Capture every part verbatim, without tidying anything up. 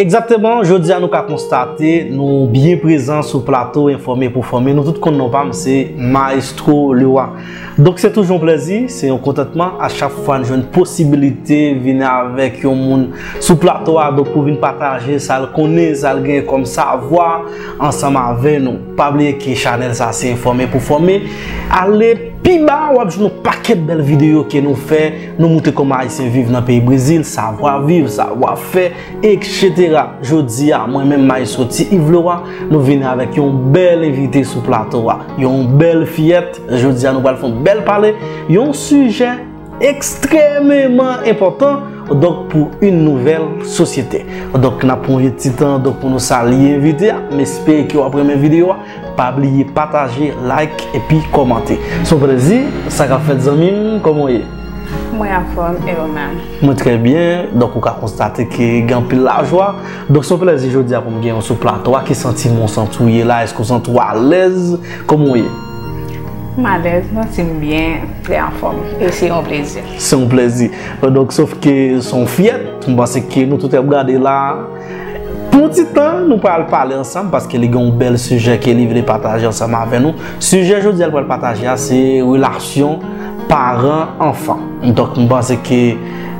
Egzakteman, jodi a nou ka konstate nou byen prezan sou plato Enfòme pou Fòme. Nou tout konn non pa m, se Maestro Leroy. Donk se toujou yon plèzi, se yon kontantman a chak fwa n jwenn posibilite vin avèk yon moun sou plato a, donk pou vin pataje sa l konnen, sa l genyen kòm savwa ansanm avè nou. Pa bliye ke chanèl sa se Enfòme pou Fòme. Ale pi ba, w ap jwenn yon pakèt bèl videyo ke nou fè. Nou moutre kòman Ayisyen viv nan peyi Brezil, savwa viv, savwa fè, etsetera. Jodi a, mwen menm Maestro Ti Yves Leroy, nou vini avèk yon bèl envite sou plato a. Yon bèl fiyèt. Jodi a, nou pral fè yon bèl pale, yon sijè ekstrèmeman enpòtan, donk, pou yon nouvèl sosyete. Donk, n ap pran yon ti tan, donk, pou nou salye envite a. M espere ke w ap renmen videyo a. Pa bliye pataje, like, epi kòmante. Se yon plèzi, sa k ap fèt, zanmi m, kòman w ye? Mwen anfòm, e ou menm? Mwen trè byen, donk ou ka konstate ke gen anpil lajwa. Donk se yon plèzi jodi a pou m gen w sou plato a. Ki santiman w santi w ye la? Èske w santi w alèz? Kòman w ye? M alèz, m santi m byen, trè anfòm. E se yon plezi. Se yon plezi. Donk, sof ke se yon fyèt, m panse ke nou tout ap gade la. Pou yon ti tan, nou pral pale ansanm paske li gen yon bèl sijè ke li vle pataje ansanm avè nou. Sijè jodi a l pral pataje a, se relasyon paran-anfan. Donk, m panse ke,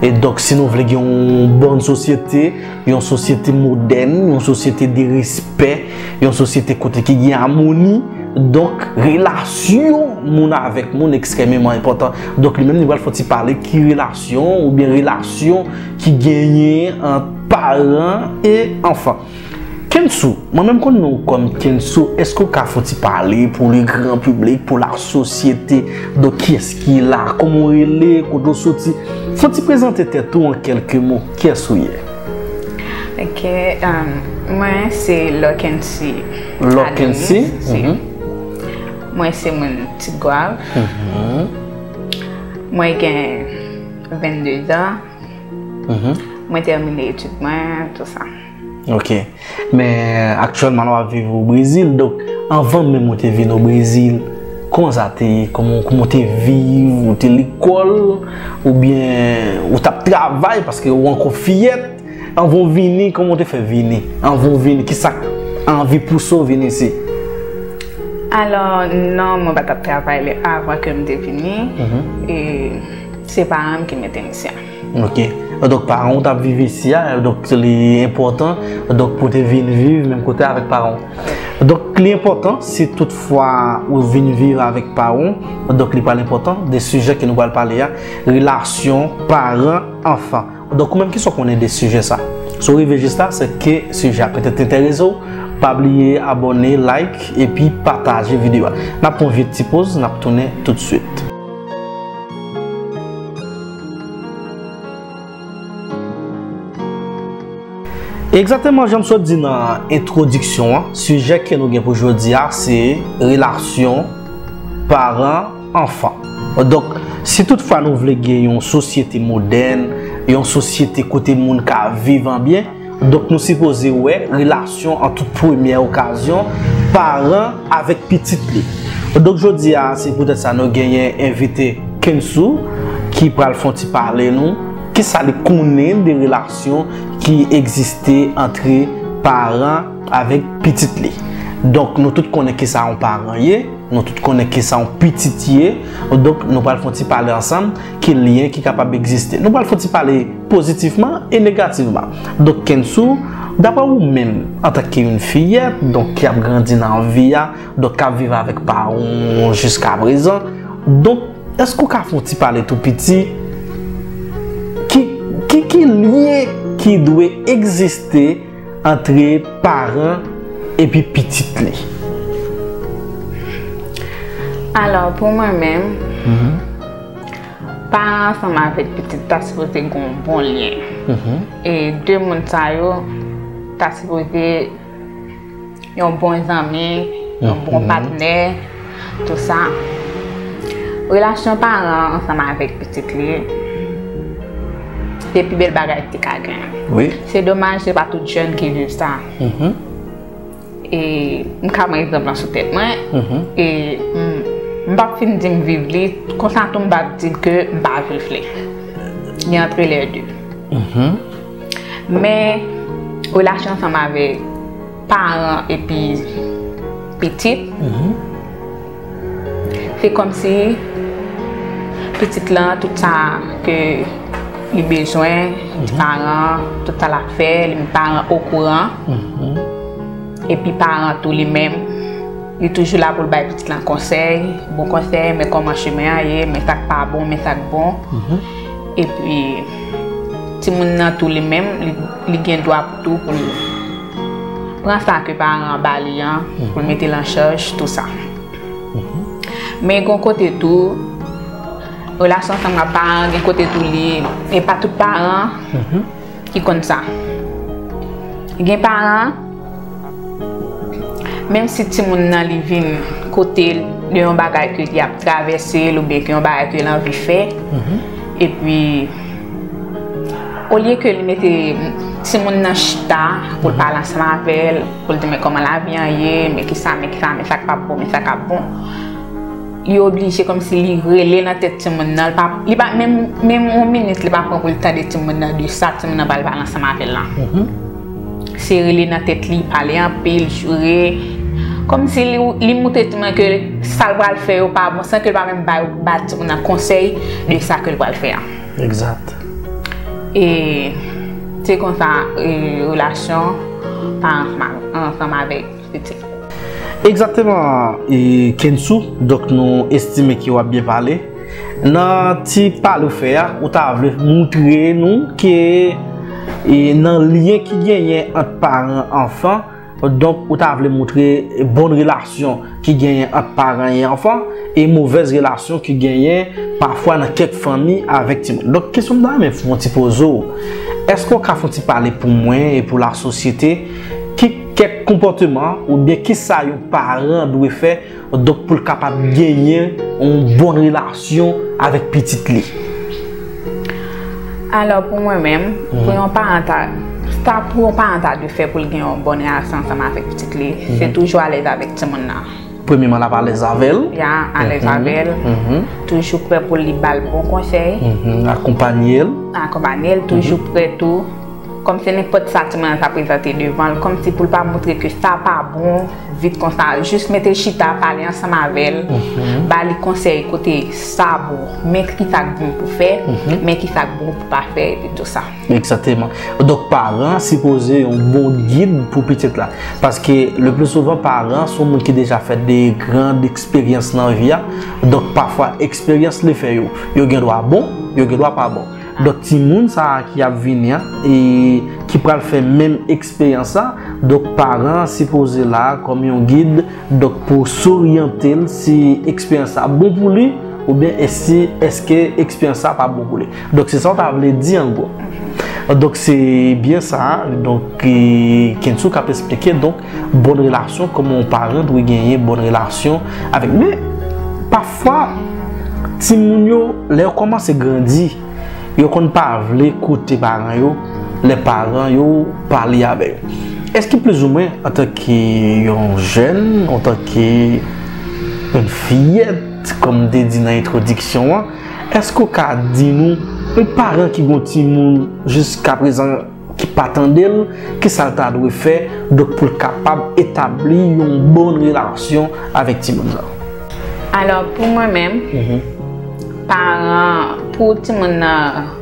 e donk, si nou vle gen yon bòn sosyete, yon sosyete modèn, yon sosyete de respè, yon sosyete kote ki gen amoni, donk, relasyon moun avèk moun ekstrèmeman enpòtan. Donk, li menm, li pral fè yon ti pale ki relasyon oubyen relasyon ki genyen ant paran e anfan. Kensu, mwen menm konn non w kòm Kensu, èske w ka fè yon ti pale pou le gran piblik, pou la sosyete, donk kiyès ki la, kòman w rele, kote w soti? Fè yon ti prezante tèt ou an kèlke mo, kiyès ou ye? Ok, um, mwen se Lorkency Lorkency, Adonis, si. Mhm. Mwen se moun Ti Gwav. Mhm. Mwen gen vennde zan. Mhm. Mwen tèmine etid mwen, tou sa. Ok. Men aktyèlman, w ap viv o Brezil. Donk, anvan menm ou te vin o Brezil, kòman sa te ye? Kòman, kòman w te viv? Ou te lekòl? Oubyen ou t ap travay paske ou ankò fiyèt? Anvan w vini, kòman w te fè vini? Anvan w vini, kisa k anvi pouse w vin isi? Alò, non, mwen pa t ap travay lè, avan ke m te vini. Mhm. E se paran m ki mete m isi a. Ok. Donk, paran w t ap viv isi a, donk, li enpòtan, donk, pou w te vin viv menm kote avèk paran w. Donk, li enpòtan, si toutfwa ou vin viv avèk paran w, donk, li pral enpòtan de sijè ke nou pral pale a, relasyon paran-anfan. Donk, ou menm, kisa w konnen de sijè sa? Si w rive jis la, se ke sijè a petèt enterese w. Pa bliye abòne, like, epi pataje videyo a. N ap pran yon vit ti poz, n ap tounen toutswit. Egzakteman, jan m sot di nan entwodiksyon an, sijè ke nou gen pou jodi a, se relasyon paran-anfan. Donk, si toutfwa nou vle gen yon sosyete modèn, yon sosyete kote moun ka viv an byen, donk nou sipoze wè relasyon an tout premyè okazyon paran avèk pitit li. Donk, jodi a, se poutèt sa nou genyen envite Kensu ki pral fè yon ti pale nou kisa li konnen de relasyon ki egziste ant paran avèk pitit li. Donk, nou tout konnen kisa yon paran ye, nou tout konnen kisa yon pitit ye. Donk, nou pral fè yon ti pale ansanm ki lyen ki kapab egziste. Nou pral fè yon ti pale pozitivman e negativman. Donk, Kensu, daprè ou menm, antanke yon fiyèt, donk, ki ap grandi nan vi a, donk, k ap viv avèk paran w jiskaprezan, donk, èske w ka fè yon ti pale tou piti? Ki, ki, ki lyen ki dwe egziste ant paran epi pitit li? Alò, pou mwen menm, Mhm. paran ansanm avèk pitit ta sipoze gen yon bon lyen. Mhm. E de moun sa yo ta sipoze yon bon zanmi, yon bon Mhm. patnè, tou sa. Relasyon paran ansanm avèk pitit li, se pi bèl bagay ki ka gen. Wi. Se domaj, se pa tout jèn ki viv sa. Mhm. E m ka pran egzanp lan sou tèt mwen. Mhm. E m, m p ap fin di m viv li, konsa tou m p ap di ke m pa viv li. Li antre lè de. Mhm. Men, Relasyon ansanm avèk paran epi pitit, se kòmsi pitit lan, tout sa ke li bezwen, paran, tout sa l ap fè, li, paran okouran. Epi paran tou li menm, li toujou la pou l bay pitit lan konsèy, bon konsèy, men kòman chemen an ye, men sa k pa bon, men sa k bon. Epi timoun nan tou li menm, li, li gen dwa tou pou l pran sa ke paran an ba li an, pou l mete l an chaj, tou sa. Men gon kote tou, relasyon ansanm ak paran, gen kote tou li, e pa tout paran ki konn sa. Gen paran, menm si timoun nan li vin kote l de yon bagay ke li ap travèse l oubyen ke yon bagay ke l anvi fè, epi olye ke li mete timoun nan chita pou l pale ansanm avè l, pou l di men kòman lavi an ye, men kisa, men kisa, men sa k p ap bon, men sa k ap bon. Li oblije kòmsi li rele nan tèt timoun nan, li pa, li pa menm, menm yon minit li pa pran pou l tande timoun nan de sa timoun nan pral pale ansanm avè l lan. Se rele nan tèt li, pale anpil, joure. Kòmsi li, li moutre timoun nan ke sa l pral fè yo pa bon, san ke l pa menm bay, ba timoun nan konsèy de sa ke l pral fè an. Egzat. E se konsa, e, relasyon paran ansanm avèk pitit. Egzakteman, e, Kentsou, donk nou estime ke w ap byen pale. Nan ti pale w fè a, ou ta vle moutre nou ke, e, nan lyen ki genyen ant paran anfan, donk ou ta vle moutre bon relasyon ki genyen ant paran e anfan e movèz relasyon ki genyen pafwa nan kèk fanmi avèk timoun. Donk kesyon m ta renmen fè yon ti poze w, èske w ka fè yon ti pale pou mwen e pou lasosyete ki kèk konpòteman oubyen kisa yon paran dwe fè, donk pou l kapab genyen yon bon relasyon avèk pitit li? Alò, pou mwen menm, pou yon paran ta, sa pou yon paran ta dwe fè pou l gen yon bòn relasyon ansanm avèk pitit li, se toujou alèz avèk timoun nan. Premyeman, l ap alèz avè l. Ya, alèz avè l. Toujou prè pou li ba l bon konsèy. Akonpanye l. Akonpanye l, toujou prè tou. Kòmsi nenpòt sa timoun nan ta prezante devan l, kòmsi pou l pa moutre ke sa pa bon, vit konsa, jis mete l chita, pale ansanm avè l, ba li konsèy kote sa bon, men ki sa k bon pou fè, men ki sa k bon pou pa fè, epi tou sa. Egzakteman. Donk, paran sipoze yon bon gid pou pitit la. Paske, le pli souvan, paran se yon moun ki deja fè de gran eksperyans nan vi a. Donk, pafwa, eksperyans li fè yo, yo gen dwa bon, yo gen dwa pa bon. Donk, timoun sa a ki ap vini an, e ki pral fè menm eksperyans sa, donk, paran sipoze la kòm yon gid, donk, pou soryante l si eksperyans sa bon pou li, oubyen si, èske eksperyans sa pa bon pou li. Donk, se sa w ta vle di an gwo. Donk, se byen sa, donk, e, Kentsou k ap esplike, donk, bòn relasyon, kòman yon paran dwe genyen bòn relasyon avèk. Men, pafwa, timoun yo, lè yo kòmanse grandi, yo konn pa vle koute paran yo, lè paran yo pale avè yo. Èske plizoumwen, antanke yon jèn, antanke yon fiyèt, kòm m te di nan entwodiksyon an, èske w ka di nou, yon paran ki gen yon timoun jiskaprezan ki pa tande l, kisa l ta dwe fè, donk, pou l kapab etabli yon bòn relasyon avèk timoun nan? Alò, pou mwen menm, paran, pou timoun nan,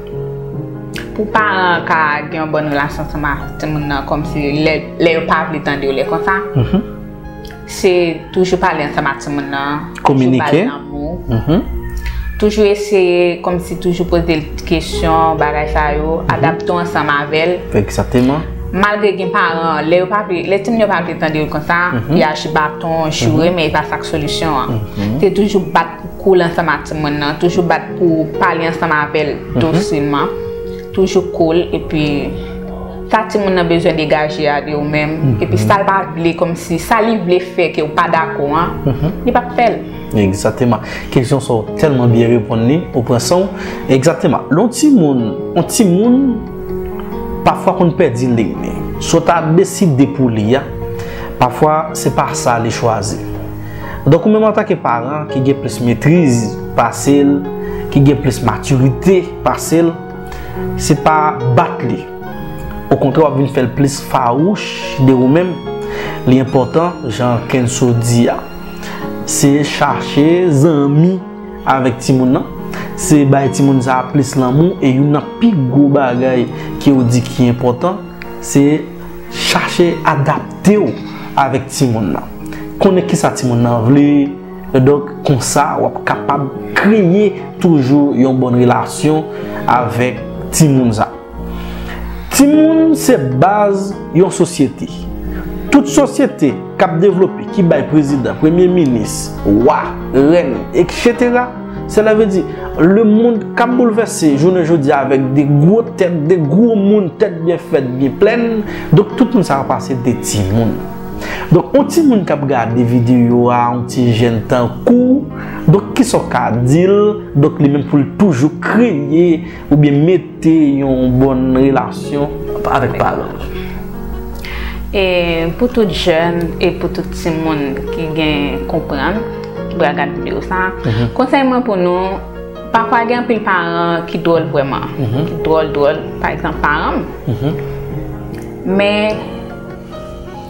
pou paran an ka gen yon bòn relasyon ansanm ak timoun nan, kòmsi lè, lè yo pa vle tande yo, lè konsa, se toujou pale ansanm ak timoun nan, toujou ba l lanmou, toujou eseye, kòmsi toujou poze l kesyon, bagay sa yo, adapte w ansanm avè l. Egzakteman. Malgre gen paran, lè yo pa vle, lè timoun yo pa vle tande yo konsa, y achte baton, joure, men e pa sa k solisyon an. Se toujou bat pou kou l ansanm ak timoun nan, toujou bat pou pale ansanm avè l dosilman, toujou kou l, epi sa timoun nan bezwen degaje a de ou menm, epi sa l pa vle, kòmsi sa li vle fè ke w pa dakò an, li p ap fè l. Egzakteman. Kesyon sa w tèlman byen reponn li, ou pran san w. Egzakteman. Lè yon timoun, yon timoun, pafwa konn pèdi liy li. Sa w ta deside pou li a, pafwa se pa sa li chwazi. Donk, ou menm antanke paran ki gen plis metriz pase l, ki gen plis matirite pase l, se pa bat li. Okontrè, w ap vin fè l plis fawouch de ou menm. Li enpòtan, jan Kenso di a, se chache zanmi avèk timoun nan, se bay timoun sa a plis lanmou, e youn nan pi gwo bagay ke w di ki enpòtan, se chache adapte w avèk timoun nan. Konnen kisa timoun nan vle, donk konsa w ap kapab kreye toujou yon bòn relasyon avèk timoun sa. Timoun se baz yon sosyete. Tout sosyete k ap devlope, ki bay prezidan, premye minis, wa, rèn, etsetera, sela vle di, lemonn k ap boulvèse jounen jodi a avèk de gwo tèt, de gwo moun, tèt byen fèt, byen plèn. Donk, tout moun sa yo pase de timoun. Donk, yon timoun k ap gade videyo a, yon ti jèn tankou w, donk, kisa w ka di l? Donk, li menm pou l toujou kreye oubyen mete yon bòn relasyon avèk paran l. E pou tout jèn e pou tout timoun ki gen konprann, ki pral gad videyo sa, konsèy mwen pou nou, pafwa gen anpil paran ki dwòl vrèman, ki dwòl dwòl, pa egzanp paran m. Men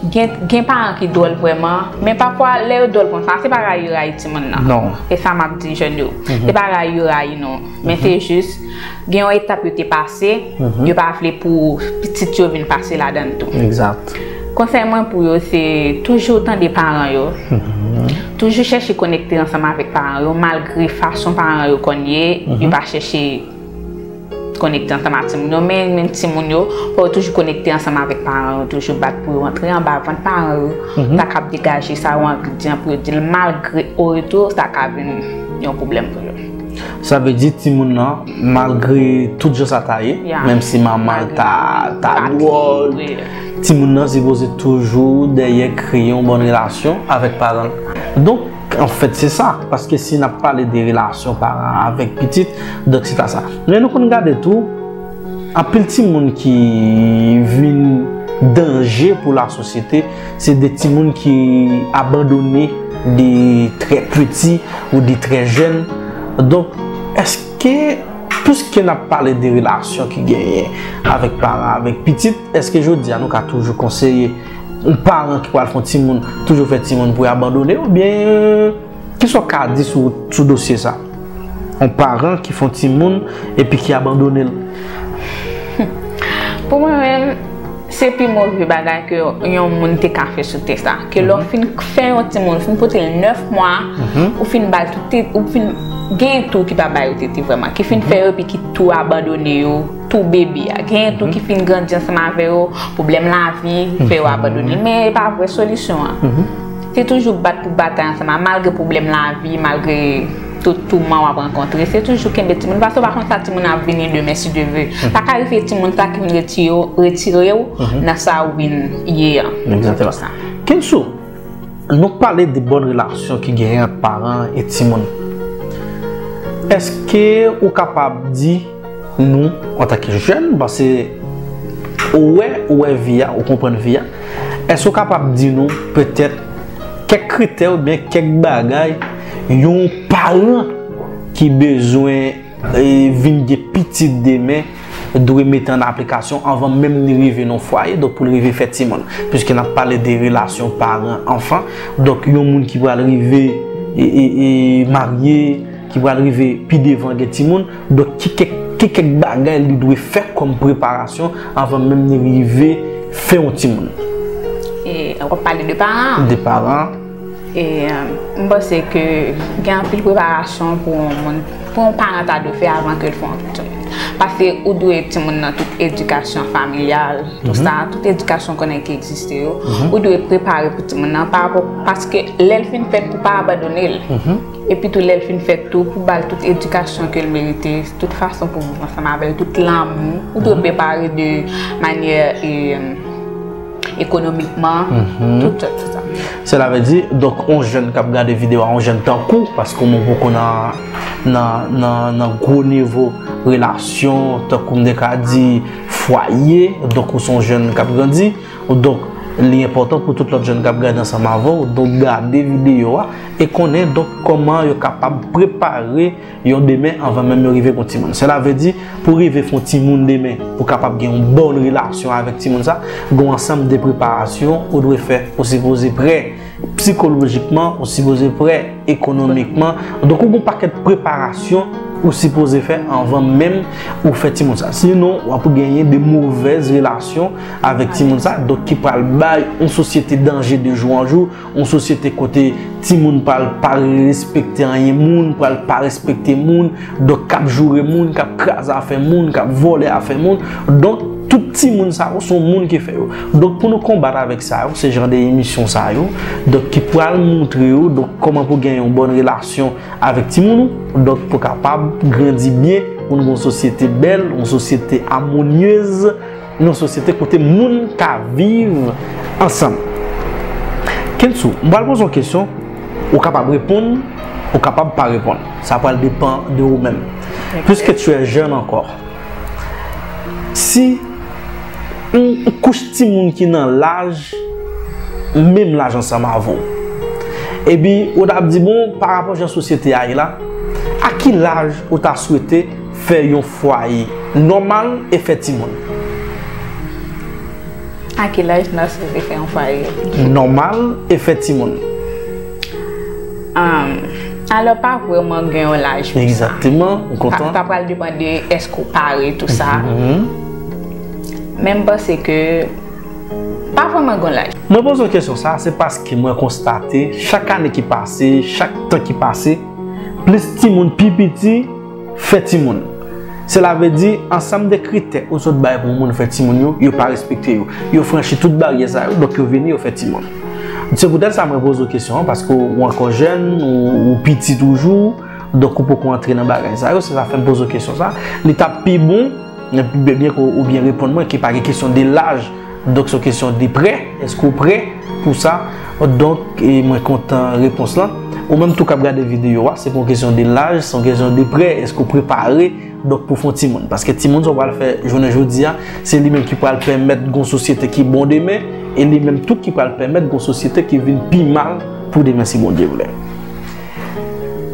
gen, gen paran ki dwòl vrèman, men pafwa lè yo dwòl konsa, se pa rayi yo rayi timoun nan. Non. E sa m ap di jèn yo. Se pa rayi yo rayi nou, men se jis gen yon etap yo te pase, yo pa vle pou pitit yo vin pase ladan l tou. Egzat. Konsèy mwen pou yo se toujou tande paran yo. Toujou chèche konekte ansanm avèk paran yo, malgre fason paran yo konn ye, yo pa chèche konekte ansanm ak timoun yo, men, men timoun yo, fò yo toujou konekte ansanm avèk paran yo, toujou bat pou yo antre anba vant paran yo, sa k ap degaje sa yo anvi di an pou yo di l, malgre oretou sa ka vin yon pwoblèm pou yo. Sa vle di timoun nan, malgre tout jan sa ta ye, menm si manman l ta, ta dwòl, timoun nan sipoze toujou dèyè kreye yon bòn relasyon avèk paran l. Donk, anfèt, se sa, paske si n ap pale de relasyon paran avèk pitit, donk se ta sa. Men nou konn gade tou, anpil timoun ki vin danje pou lasosyete, se de timoun ki abandone de trè piti ou de trè jèn. Donk, èske, piske n ap pale de relasyon ki genyen avèk paran, avèk pitit, èske jodi a nou ka toujou konseye yon paran ki pral fè yon timoun, toujou fè timoun pou y abandone, oubyen kisa w ka di sou, sou dosye sa? Yon paran ki fè yon timoun epi ki abandone l. Pou mwen menm, se pi move bagay ke yon moun te ka fè sou tè sa. Ke lè w fin fè yon timoun, fin pote l nèf mwa, ou fin ba l tout tete, ou fin gen tou ki pa ba yo tete vrèman, ki fin fè yo epi ki tou abandone yo, tou bebe a. Gen tou ki fin grandi ansanm avè yo, pwoblèm lavi fè yo abandone l. Men e pa vre solisyon an. Se toujou bat pou batay ansanm, malgre pwoblèm lavi, malgre tout touman w ap rankontre, se toujou kenbe timoun, paske w pa konn sa timoun ap vini demen si Dye vle. Sa ka rive timoun sa ki vin retire w, retire w nan sa w vin ye an. Egzakteman. Kenso, nou pale de bòn relasyon ki genyen ant paran e timoun. Èske ou kapab di nou, antanke jèn, paske ou wè, ou wè vi a, ou konprann vi a, èske ou kapab di nou petèt kèk kritè oubyen kèk bagay yon paran ki bezwen, e, vin gen pitit demen dwe mete an aplikasyon anvan menm li rive nan fwaye, donk pou l rive fè timoun? Piske n ap pale de relasyon paran-anfan, donk yon moun ki pral rive, e, e, e, marye, ki pral rive pi devan gen timoun, donk ki kèk, ki kèk bagay li dwe fè kòm preparasyon anvan menm li rive fè yon timoun? E w ap pale de paran an? De paran. E, m panse ke gen anpil preparasyon pou yon moun, pou yon paran ta dwe fè avan ke l fè yon timoun. Paske ou dwe timoun nan tout edikasyon familyal, tout sa, tout edikasyon konnen ki egziste yo, ou dwe prepare pou timoun nan pa rapò, paske lè l fin fèt pou pa abandone l. Epi tou lè l fin fèt tou, pou ba l tout edikasyon ke l merite, tout fason pou viv ansanm avè l, tout lanmou, ou dwe prepare de manyè, e, ekonomikman, tout, tout sa. Sela vle di, donk, yon jèn k ap gade videyo a, yon jèn tankou, paske w menm poko nan, nan, nan, nan gwo nivo relasyon, tankou m te ka di, fwaye, donk ou se yon jèn k ap grandi, donk, Li enpòtan pou tout lòt jèn k ap gade ansanm avè w, donk gade videyo a e konnen donk kòman yo kapab prepare yon demen anvan menm yo rive gen timoun. Sela vle di, pou rive fè yon timoun demen, pou kapab gen yon bòn relasyon avèk timoun sa, gen yon ansanm de preparasyon ou dwe fè. Ou sipoze prè sikolojikman, ou sipoze prè ekonomikman. Donk, ou gen yon pakèt preparasyon ou sipoze fè anvan menm ou fè timoun sa. Sinon, w ap genyen de movèz relasyon avèk timoun sa, donk ki pral bay yon sosyete danje de jou an jou, yon sosyete kote timoun pral pa respekte anyen moun, pral pa respekte moun, donk k ap joure moun, k ap kraze afè moun, k ap vòlè afè moun. Donk, tout timoun sa yo, se yon moun ki fè yo. Donk, pou nou konbat avèk sa yo, se jan de emisyon sa yo, donk, ki pral montre yo, donk, kòman pou gen yon bòn relasyon avèk timoun ou, donk, pou kapab grandi byen, pou nou gen yon sosyete bèl, yon sosyete amonyez, yon sosyete kote moun ka viv ansanm. Kensou, m pral poze yon kesyon, ou kapab reponn, ou kapab pa reponn. Sa pral depann de ou menm. Ok. Puisque tu es jeune encore, si yon, yon kouch timoun ki nan laj, menm laj ansanm avè w, epi ou t ap di, bon, pa rapò jan sosyete a ye la, a ki laj ou ta swete fè yon fwaye nòmal e fè timoun? A ki laj n ap swete fè yon fwaye? Nòmal e fè timoun. Um, alò, pa vrèman gen yon laj pou sa. Egzakteman, m kontan. Sa pral depann de èske w pare, tou sa. Mhm. Men m panse ke pa vrèman gen yon laj. Mwen poze w kesyon sa, se paske mwen konstate, chak ane ki pase, chak tan ki pase, plis timoun pi piti fè timoun. Sela vle di, ansanm de kritè ou sot bay pou yon moun fè timoun yo, yo pa respekte yo. Yo franchi tout baryè sa yo, donk yo vini, yo fè timoun. Se poutèt sa mwen poze w kesyon an, paske w ankò jèn, ou, ou piti toujou, donk ou poko antre nan bagay sa yo, se sa fè m poze w kesyon sa. Li t ap pi bon, byen ke w byen reponn mwen, ke pa gen kesyon de laj, donk se yon kesyon de prè. Èske w prè pou sa? Donk, e mwen kontan repons lan. Ou menm tou k ap gade videyo a, se pa yon kesyon de laj, se yon kesyon de prè. Èske w prepare, donk, pou fè yon timoun? Paske timoun sa w pral fè jounen jodi a, se li menm ki pral pèmèt gon sosyete ki bon demen, e li menm tou ki pral pèmèt gon sosyete ki vin pi mal pou demen, si Bondye vle.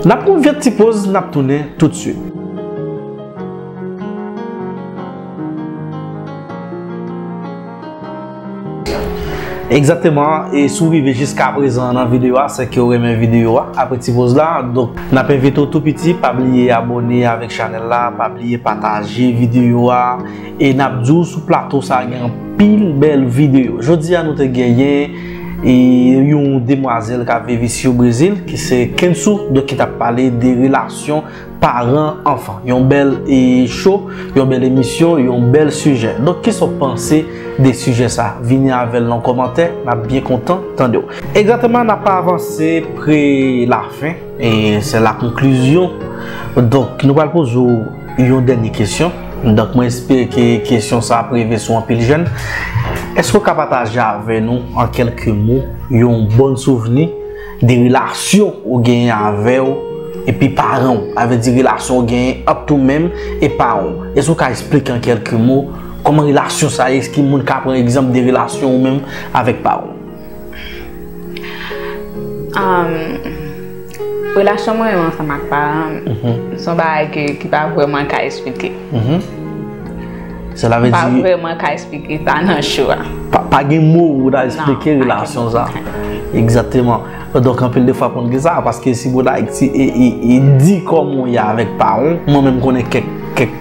N ap pran yon ti poz, n ap tounen toutswit. Egzakteman, e si w rive jiska prezan nan videyo a, se ke w renmen videyo a. Apre ti poz la, donk, n ap envite w tou piti, pa bliye abòne avèk chanèl la, pa bliye pataje videyo a, e n ap di w sou plato sa gen anpil bèl videyo. Jodi a nou te genyen, e, yon demwazèl k ap viv isi o Brezil, ki se Kensou, donk ki t ap pale de relasyon paran anfan. Yon bèl, e, show, yon bèl emisyon, yon bèl sijè. Donk, kisa w panse de sijè sa? Vini avè l nan kòmantè, n ap byen kontan tande w. Egzakteman, n ap avanse pre lafen, e se la konklizyon. Donk, nou pral poze w yon dènye kesyon. Donk, mwen espere ke kesyon sa ap rive sou anpil jèn. Èske w ka pataje avè nou, an kèlke mo, yon bòn souvni de relasyon ou genyen avè w epi paran w, sa vle di relasyon ou genyen ant ou menm e paran w. Èske w ka eksplike an kèlke mo kòman relasyon sa ye? Èske moun ka pran egzanp de relasyon ou menm avèk paran w? Um, relasyon mwen menm ansanm ak paran m, mhm, se yon bagay ke, ki pa vrèman ka eksplike. Mhm. Sela vle di, m pa vrèman ka eksplike sa nan show a. Pa, pa gen mo ou ta eksplike relasyon sa. Non, pa gen mo. Egzakteman. Donk, anpil de fwa konn gen sa, paske si pou ta e, e, e di kòman w ye avèk paran w, mwen menm konnen kèk, kèk,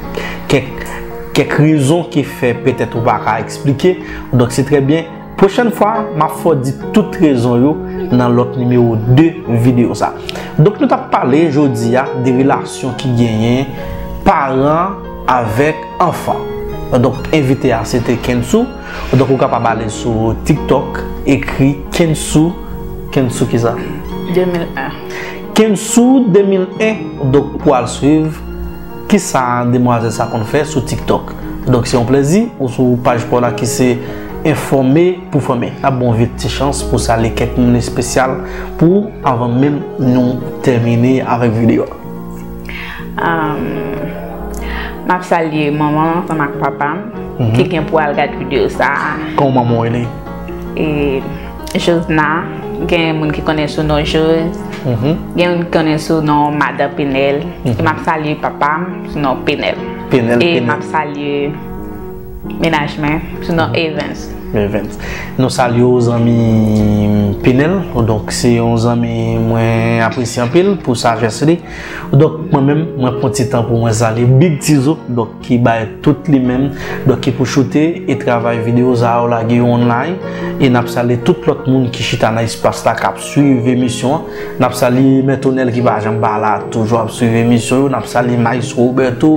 kèk, kèk rezon ki fè petèt ou pa ka eksplike. Donk, se trè byen. Pwochèn fwa, m ap fè w di tout rezon yo nan lòt nimewo de videyo sa. Donk, nou t ap pale jodi a de relasyon ki genyen paran avèk anfan. Donk, envite a, se te Kensou. Donk, ou kapab ale sou TikTok, ekri Kensou. Kensou kisa? De mil en. Kensou de mil en. Donk, pou al swiv kisa demwazèl sa konn fè sou TikTok. Donk, se yon plezi, ou sou paj pa w la ki se Enfòme pou Fòme. N ap ba w yon vit ti chans pou w salye kèk moun espesyal pou w, anvan menm nou tèmine avèk videyo a. Um, m ap salye manman m ansanm ak papa m, mhm, ki gen pou al gad videyo sa a. Kòman manman w rele? E Josna, gen moun ki konnen sou non Jos, gen moun ki konnen sou non Madan Penèl. E m ap salye papa m sou non Penèl. Penèl, E m Penèl. Ap salye mennaj mwen sou non Evans. Evans. Nou salye w, zanmi Penèl. Donk, se yon zanmi mwen apresye anpil pou sajès li. Donk, mwen menm, mwen pran ti tan pou mwen salye Big Tizo, donk, ki bay tout li menm, donk, ki pou choute e travay videyo sa yo lage yo online. E n ap salye tout lòt moun ki chita nan espas la, k ap swiv emisyon an. N ap salye Mè Tonèl ki pa janm pa la, toujou ap swiv emisyon yo. N ap salye Maestro Roberto,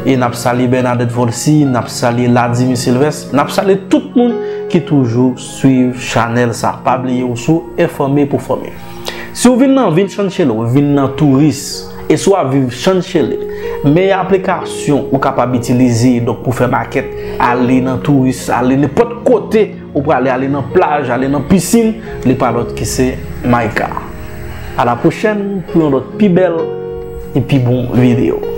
e n ap salye Bernadette Volcy, n ap salye Ladimi Sylvestre, n ap salye tout moun ki toujou swiv chanèl sa. Pa bliye ou sou Enfòme pou Fòme. Si w vin nan vil Chan Chelly, ou vin nan touris, e si w ap viv Chan Chelly, meyè aplikasyon ou kapab itilize, donk, pou fè makèt, ale nan touris, ale nenpòt kote ou prale, ale nan plaj, ale nan pisin, li pa lòt ki se MyCar. A la pwochèn pou yon lòt pi bèl e pi bon videyo.